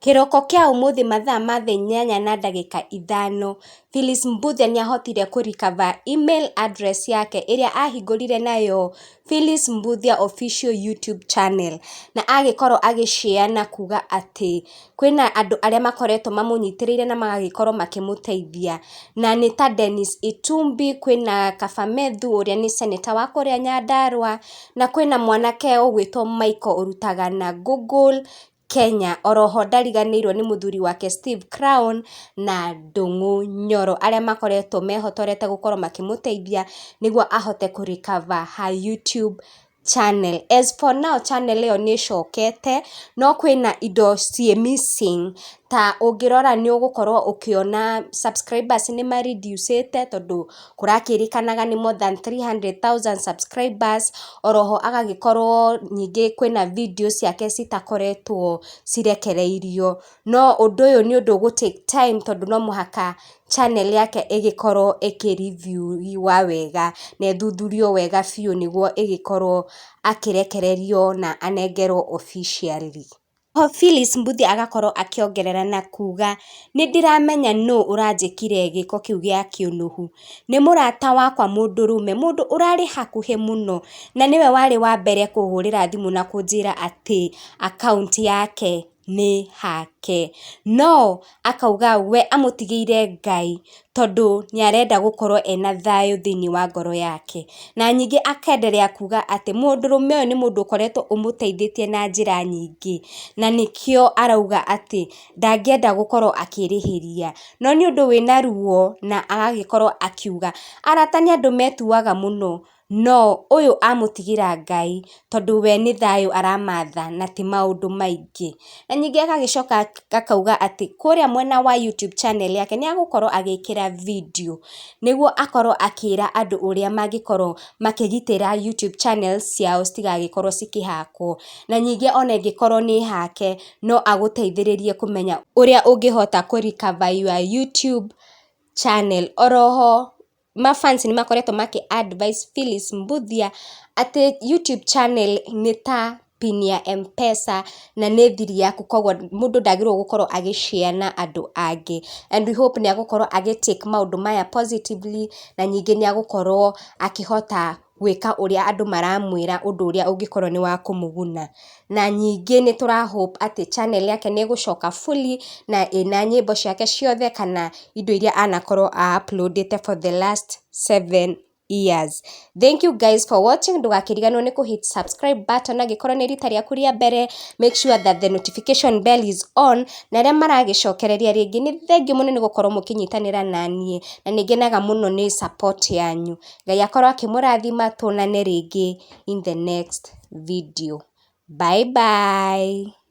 Kĩroko kĩa ũmũthĩ mathaa ma thaa 8:05, Phyllis Mbuthia nĩahotire kũ recover email address yake ĩrĩa ahingũrire nayo Phyllis Mbuthia Official YouTube Channel, na agĩkorwo agĩ share na kuga atĩ kwĩna andũ arĩa makoretwo mamũnyitĩrĩire na magagĩkorwo makĩmũteithia, na nĩ ta Dennis Itumbi, kwĩna Kaba Methu ũrĩa nĩ senator wa kũrĩa Nyandarua, na kwĩna mwanake ũgwĩtwo Michael ũrutaga na Google Kenya. Oroho ndariganĩirwo nĩ mũthuri wake Steve Crown na Ndũng'ũ Nyoro, arĩa makoretwo mehotorete gũkorwo makĩmũteithia nĩguo ahote kũ recover her YouTube channel. As for now, channel ĩyo nĩ ĩcokete, no kwĩna indo ciĩ missing, ta ũngĩrora nĩ ũgũkorwo ũkĩona subscribers nĩ ma reduce ĩte, tondũ kũrakĩrĩkanaga nĩ more than 300,000 subscribers. Oroho agagĩkorwo ningĩ kwĩna video ciake citakoretwo cirekereirio, no ũndũ ũyũ nĩ ũndũ ũgũ take time, tondũ no mũhaka channel yake ĩgĩkorwo ĩkĩ review wa wega na ĩthuthurio wega biũ nĩguo ĩgĩkorwo akĩrekererio na anengerwo officially. Oho Phyllis Mbuthia agakorwo akĩongerera na kuga, "Nĩ ndĩramenya nũ ũranjĩkire gĩko kĩu gĩa kĩũnũhu, nĩ mũrata wakwa mũndũrũme, mũndũ ũrarĩ hakuhĩ mũno, na nĩwe warĩ wa mbere kũhũrĩra thimũ na kũnjĩra atĩ account yake nĩ hake." No akauga we amũtigĩire Ngai, tondũ nĩ arenda gũkorwo ena thayũ thĩinĩ wa ngoro yake. Na ningĩ akendelea kuga atĩ mũndũrũme ũyũ nĩ mũndũ ũkoretwo ũmũteithĩtie na njĩra nyingĩ, na nĩkĩo arauga atĩ ndangĩenda gũkorwo akĩrĩhĩria, no nĩ ũndũ wĩna ruo, na agagĩkorwo akiuga arata nĩ andũ metuaga mũno, no ũyũ amũtigĩra Ngai, tondũ we nĩ thayũ aramatha na ti maũndũ maingĩ. Na ningĩ agagĩcoka akauga atĩ kũrĩa mwena wa YouTube channel yake nĩ agũkorwo agĩkĩra video nĩguo akorwo akĩra andũ ũrĩa mangĩkorwo makĩgitĩra YouTube channel ciao citigagĩkorwo cikĩhakwo, na ningĩ ona ĩngĩkorwo nĩ hake, no agũteithĩrĩrie kũmenya ũrĩa ũngĩhota kũ recover your YouTube channel. Oroho mafans nĩ makoretwo makĩ advise Phyllis Mbuthia atĩ YouTube channel nĩ ta PIN ya M-Pesa na nĩ thiri yaku, koguo mũndũ ndagĩrĩirwo gũkorwo agĩ share na andũ angĩ, and we hope nĩ agũkorwo agĩ take maũndũ maya positively, na ningĩ nĩ agũkorwo akĩhota gwĩka ũrĩa andũ maramwĩra, ũndũ ũrĩa ũngĩkorwo nĩ wa kũmũguna. Na ningĩ nĩ tũra hope atĩ channel yake nĩ ĩgũcoka fully na ĩna nyĩmbo ciake ciothe kana indo iria anakorwo a upload ĩte for the last 7 years. Thank you guys for watching. Ndũgakĩriganĩrwo nĩ kũ hit subscribe button angĩkorwo nĩ rita rĩaku rĩa mbere. Make sure that the notification bell is on, na arĩa maragĩcokereria rĩngĩ, nĩ thengiũ mũno nĩ gũkorwo mũkĩnyitanĩra naniĩ, na nĩ ngenaga mũno nĩ support yanyu. Ngai akorwo akĩmũrathima, tuonane rĩngĩ in the next video. Bye bye.